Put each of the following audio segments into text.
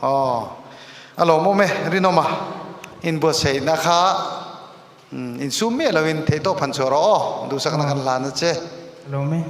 Aw a lawmawm e Rinawma inbuatsaihna kha insum miah loin theihtawp han chhuah rawh aw duhsakna kan hlan a che. A lawm e.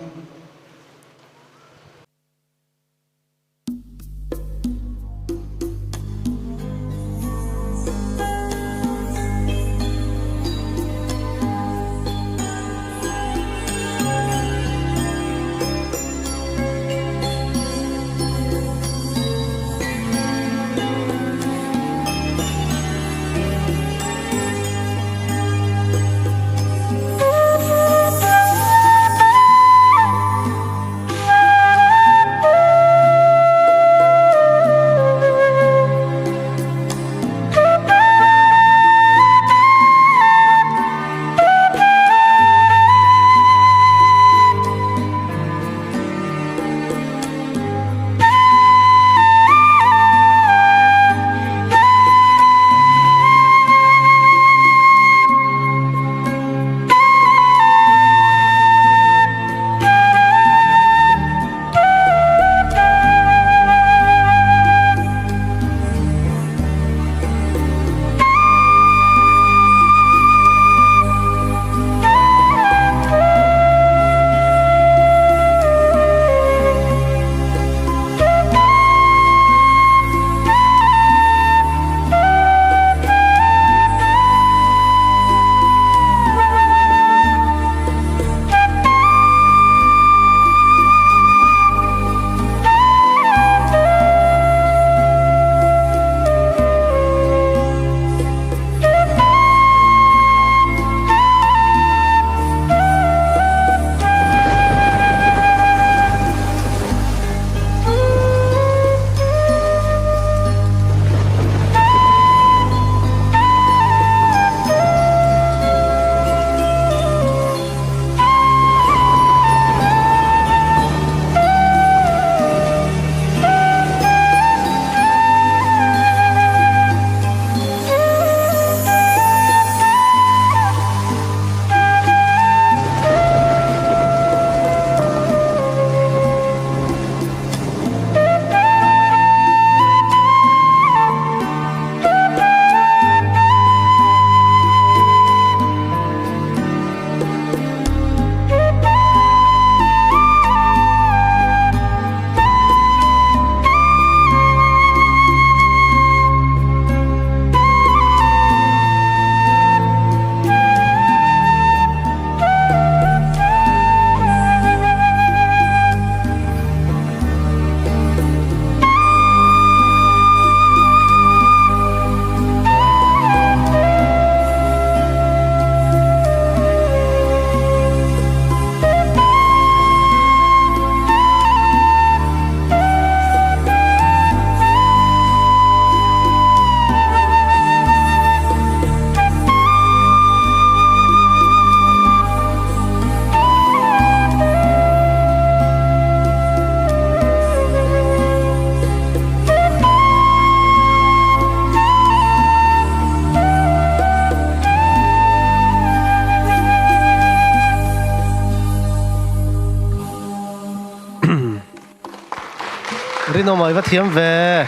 Rinawm i va thiam ve.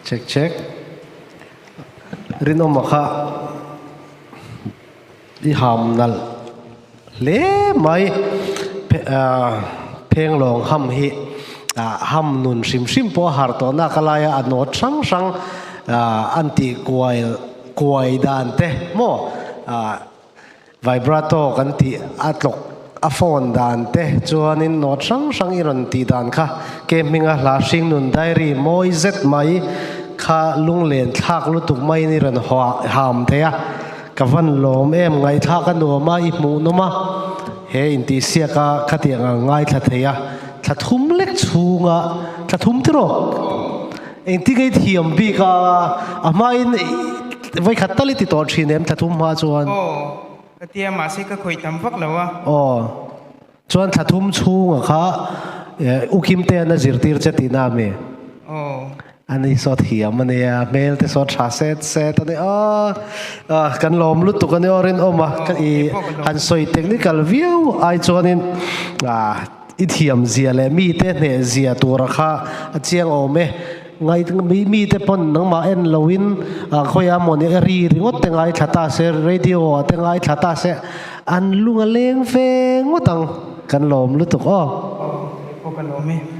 Check check. Rinawma kha i ham nalh hle mai. Phenglawng ham hi ham nun hrim hrim pawh a har tawh nak a laia a nawt hrang hrang an tih kuai kuai dan te maw Vibrato kan tih a tlawk a phone dan te chuanin note hrang hrang i rawn tih dan kha ke hminga hla hringnun diary mawi zet mai kha lunglen thlak lutuk maiin i rawn ham thei a, ka van lawm em ngaihthlak a nuam a i hmuh nawm a, he intihsiak a khatiang ang ngaithla thei a thla thum lek chhunga thla thum tiraw? Engtin nge i thiam bik a, a hmain vawikhat tal i ti tawh thin em thla thum hma chuan? Aw, ka tia mahse ka khawih tam vak lo a. Aw, chuan thla thum chhunga kha U Kimtea'n a zirtir che tihna a mi? Aw. Ani saw thiam a nia, hmel te saw tha set set a ni aw, kan lawm lutuk a ni aw rinawm a, ka i han sawi technical viau ai chuanin. I thiam zia leh mite hneh zia tura kha a chiang awm e. Ngai mite pawn nangmah en loin khawiah maw ni ri ringawt te ngaithla ta se, radio ah te ngaithla ta se, an lung a leng ve ngawt ang. Kan lawm lutuk aw. Aw, kei pawh ka lawm e.